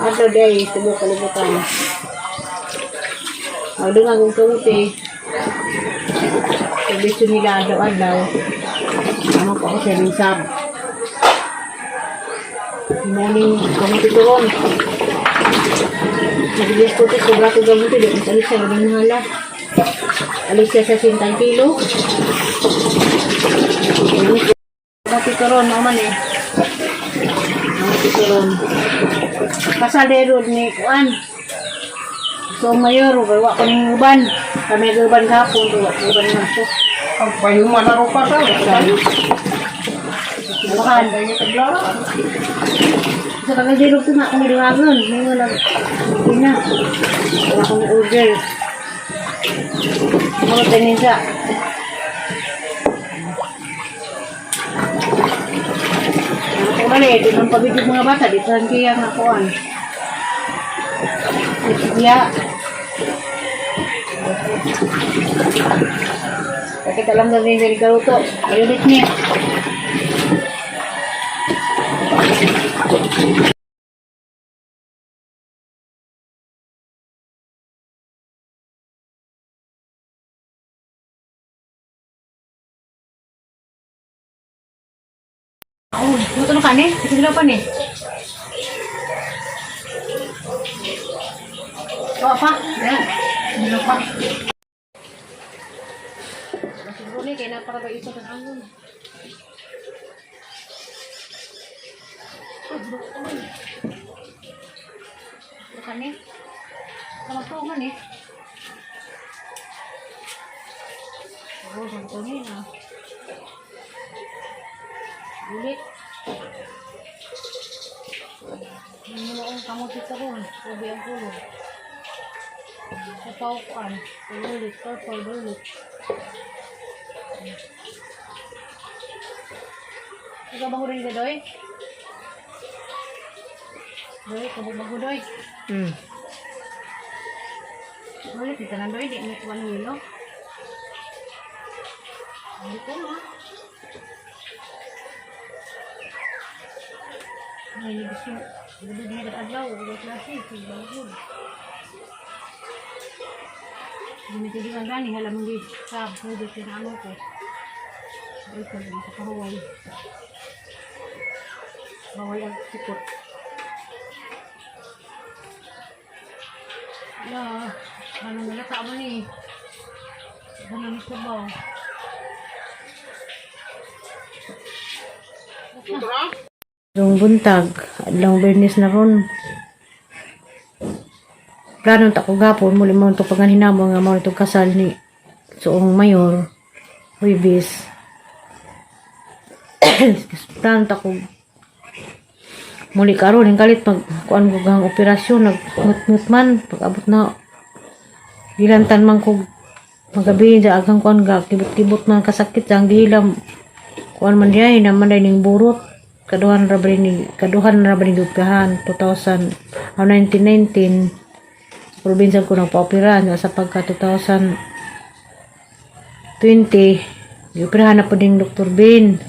Adlaw day tubo kalibutan. Magdungan kong kamuti. Servisyo nila adlaw-adlaw. Ano po ako sa sab. Morning, kamuti turon. Nagbigas ko ito, sobra ko gamuti. Di ko alis siya, ganun mahala. Alis siya sa sintang kilo. Kamuti turon, naman eh. Kamuti turon. Kasalero ni Kuan. So, mayor, wa ko ning uban. Kami uban kahapon, wa ko uban na ko. Ang payuma na rupa sa. Bukan. Sa tagal-dirog ko nga akong duwagon. May wala. Hindi na. Wala akong order. Mga tingin sa. Ano ko bali, dito ang pabigyo mga bata. Dito ang kaya nga kuan. Iya. Pakita lang na rin sa karuto. Ayulit niya. Oh, luto na kani? Kasi pa ni. Oh, pa. Yan. Ano pa? Siguro ni kaya na para ba ito ng angon. Oh, bro, oy. Ano kani? Sama to man eh. Oh, sama to ni na. Ulit. Ang kamuti sa ron. Ubi ang pulo. Sa paukuan. Ulit. Purple. Ulit. Ikaw ba rin ka, Doy? Doy, kabog bago, Doy. Ulit, dito na, Doy. Di may kuwan hilo. Hindi ko, ha? Ay, gusto. Gusto din na adlaw. Wala klase. Sige, good. Hindi na tigilan gani. Halamang di sa pwede sinamo ko. Ay, sabi sa kahuway. Bawal ang sikot. Ala, ano nila tama ni? Ano ni sabaw? Yung buntag, adlaw Biyernes na ron. Plano ta ko gapon, muli mo ito paganhinamo nga mo itong kasal ni Suong Mayor, Huybis. Plano ta ko muli karon ang kalit pag kuan ko gang operasyon nagmut man pag abot na gilantan man ko magabi sa agang kuan ga kibot-kibot man kasakit sa ang gihilam kuan man diay naman day ning burot kaduhan ra ba ni kaduhan ra ba ni dupahan 2000 o 1919 probinsya ko nagpa-opera na sa pagka 2020 gioperahan na po ding Dr. Ben.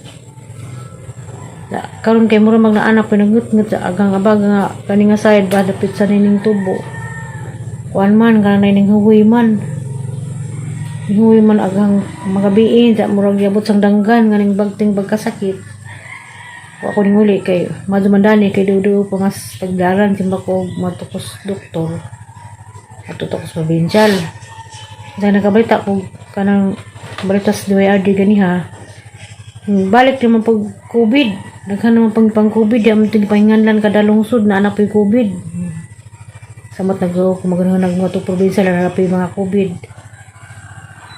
Da, karon kay mura mag naana pinagngutngut sa agang abag nga kani nga side ba dapit sa nining tubo. Kuan man kanang nining huwi man. Huwi man agang magabiin sa murag yabot sang danggan nga ning bagting bagkasakit. Wa ko ning uli kay madumandani kay dudo pa mas tagdaran simba ko matukos doktor. Ato to sa provincial. Dahil nakabalita ko kanang balita sa DYRD ganiha. Balik naman pag COVID. Daghan naman pag pang COVID. Di aman pahinganlan kada lungsod na anak po'y COVID. Samot nag kung magano nag mga to probinsya na po'y mga COVID.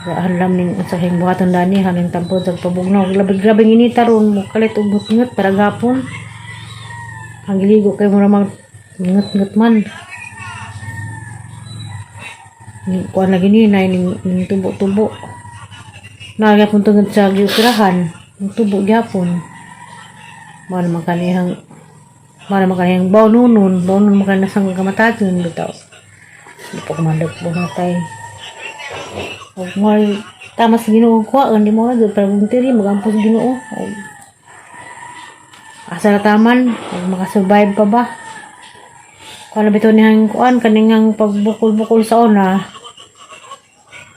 Daan lam ning sa hing buhaton dani haning tampon sa pabugnaw. Grabe grabe inita ron mo kalit og ngut para gapon. Ang giligo kay mo ramang ngut-ngut man. Ning kuan lagi ni nay ning, ning tubo-tubo. Nagyapon tungod sa gioperahan, ning tubo gyapon. Mao naman kanihang mao naman kanihang bawnunon, bawnon man kanang sang kamatayon bitaw. Di pa kumandag bumatay. Og mo tama sa Ginoo kuha, hindi mo na jud pero kung tiri magampo sa Ginoo. Og asa na taman, og makasurvive pa ba? Kuan na bitaw niyang kuan kaningang pagbukol-bukol sa una.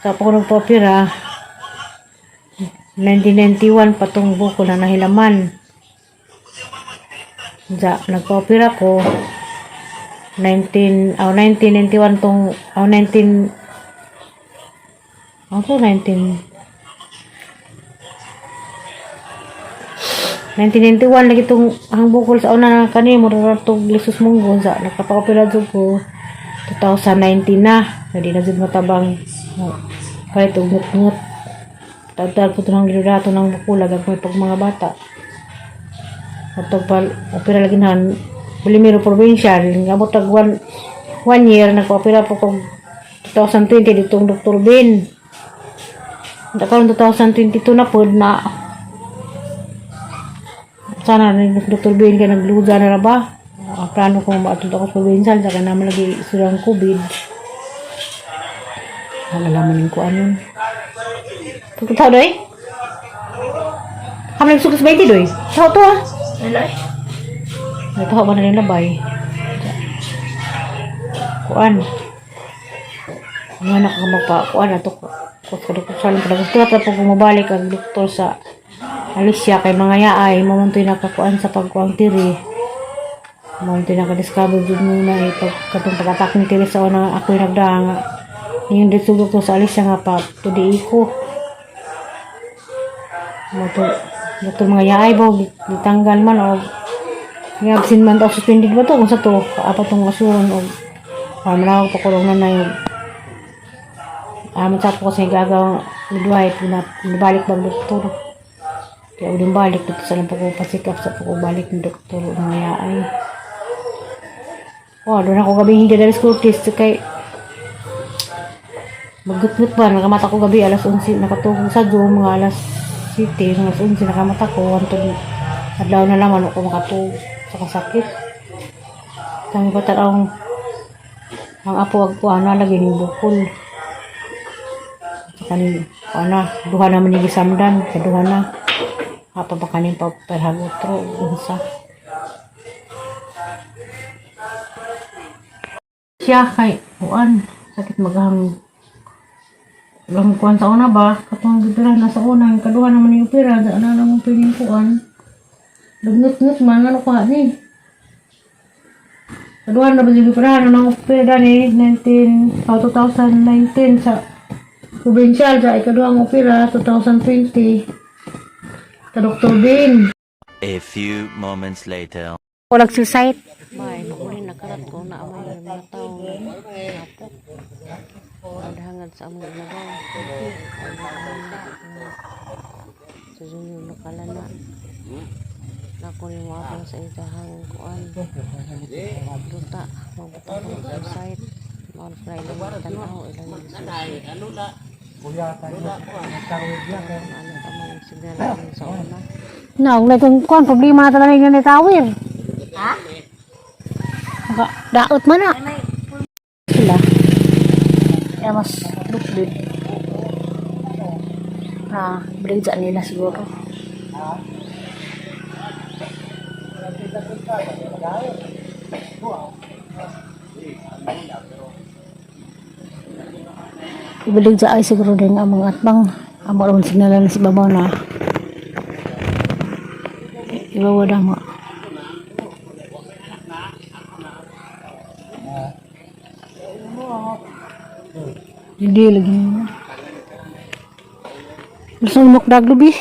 Sa pa ko nagpa-opera, 1991 pa tong bukol na nahilaman. Ja, nagpa-opera ko 19 oh, 1991 tong oh, 19 oh, to 19 1991 lagi tong ang bukol sa una na kani mo ra tog lisos munggo sa nagpa-opera jud ko 2019 na hindi na jud matabang oh, palit og ngut-ngut tagtag ko tunang liderato ng bukulag ag may pag mga bata. Atog pa opera lagi na Bulimiro Provincial ngabot tag one year nagpa-opera po kog 2020 ditong Dr. Ben. Karon 2022 na pod na sana ni Dr. Ben kay nagluda na ra ba? Ang plano ko maatod ako sa provincial sa naman lagi surang COVID. Nalalaman ko ano. Pagkatao doy? Kami nagsukas 20 doy. Tao to ah. Ano? Natawa ba na rin labay? Kuan. Ang anak ka magpa, kuan ato ko. Kuan pa gusto na po bumabalik ang doktor sa Alicia kay mga yaay mamuntoy nakakuan sa pagkuang tiri. Mamuntoy nakadiscover jud muna eh pag katong pag-attack tiri sa una ako'y nagdaa nga. Yung dito doktor sa Alicia nga pa tudi ko. Moto doktor mga yaay ba gitanggal man o nga absent man to suspended ba to kung sa to apat tong asuron o manawag pa kulong na na yun aman sa po kasi gagaw midwife na nabalik bang doktor kaya uling balik dito sa lang po ko pasikap sa po ko balik ng doktor mga yaay oh doon ako gabi hindi na school test kay magutnut ba nakamata ko gabi alas 11 nakatugong sa Zoom mga alas 7 mga alas 11 nakamata ko antod adlaw na lang ano ko makatug sa kasakit kami ba ang ang apo ag kuana lagi ning bukol sa kaning kuana duha naman ni gisamdan kaduha na apa pa kaning paperhagutro unsa siya kay kuan sakit maghang lang kuan sa una ba katong gipira na sa una yung kaduha naman yung pira sa ana naman piling kuan Lugnut-ngut man ano kuha ni. Kaduha na ba yung pira ano nang opera ni 19 oh, 2019 sa provincial sa ikaduhang opera 2020 sa Dr. Bin. A few moments later. Walang suicide. Bay, makulin nakarat ko na amay mga tao. Napok. Adhangad sa among ilabaw. Sa junior nakala na. Nako ni mo akong sa itahang kuan. Duta, magbutang ko ng suicide. Maon fra ilang tanaw, ilang suicide. Ano pa man signal sa una. Na, wala kong kuan problema na talaga yung tawir. Ha? Daot man na. Sila. Kaya mas lukbid. Ah, bridge nila siguro. Ibalik ay siguro din ang mga atbang. Amo ron signalan sa babaw na. Ibawa na mo. Hindi lagi. Gusto mo daglubi?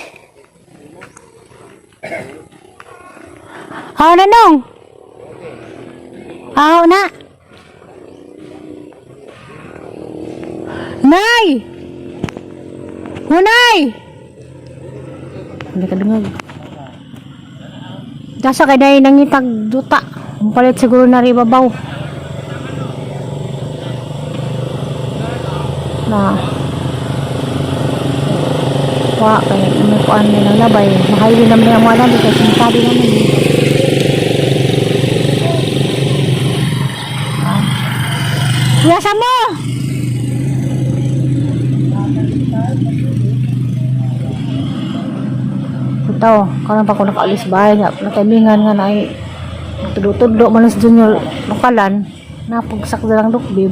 Aw na nong. Aw na. Nay! Hunay! Hindi ka dungag. Dasa kay nay nangitag duta. Ang palit siguro na ribabaw. Na. Wa kay may kuan nilang labay. Makaili naman ang mga dami kay sintado naman eh. Ah. Kuya mo! Ito, karon pa ko nakaalis bahay nga nataimingan nga na ay tudlo-tudlo man sa junior lokalan. Napagsak na lang dukbib.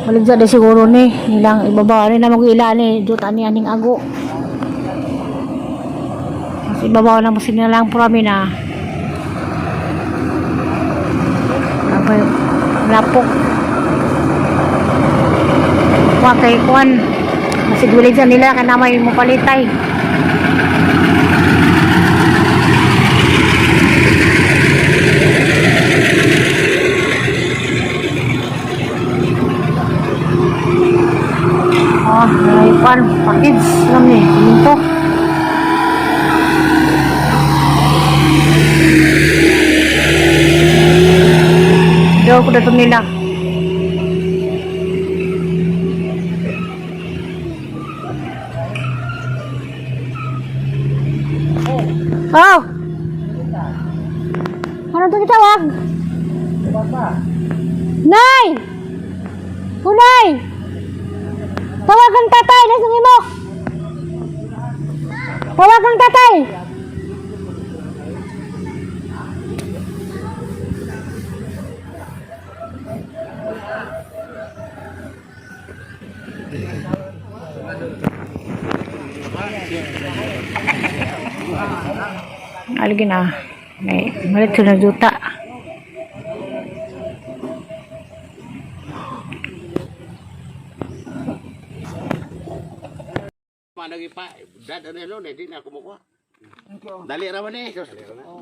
Baligya di siguro ni nilang ibaba ni na mag-ila ni juta ni aning ago. Mas ibabaw na mo sinilang prami na. Abay, lapok. Wa kay kuan. Masig baligya nila kay namay mo palitay. Oh, may kuan package lang ni minto. Daw ko dato nila. Oh! Ano ito gitawag? Nay! Unay! Tawagan tatay! Nasa mo! Tawagan tatay! Aligi na. May malit sila juta. Managi pa, dad ano lo, di na kumukuha. Dali ra man eh.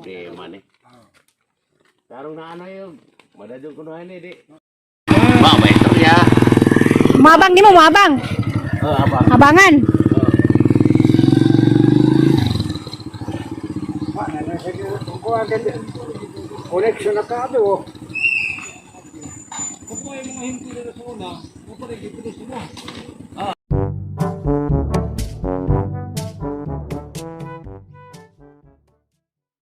Di man eh. Karong na ano yung, madadong kunuhan eh, di. Ba, ba ito niya? Mabang di mo, mabang. Oh, abang. Abangan. Connection na ka do. Kung may mga hindi na sa una, mapalagi, pinusin mo.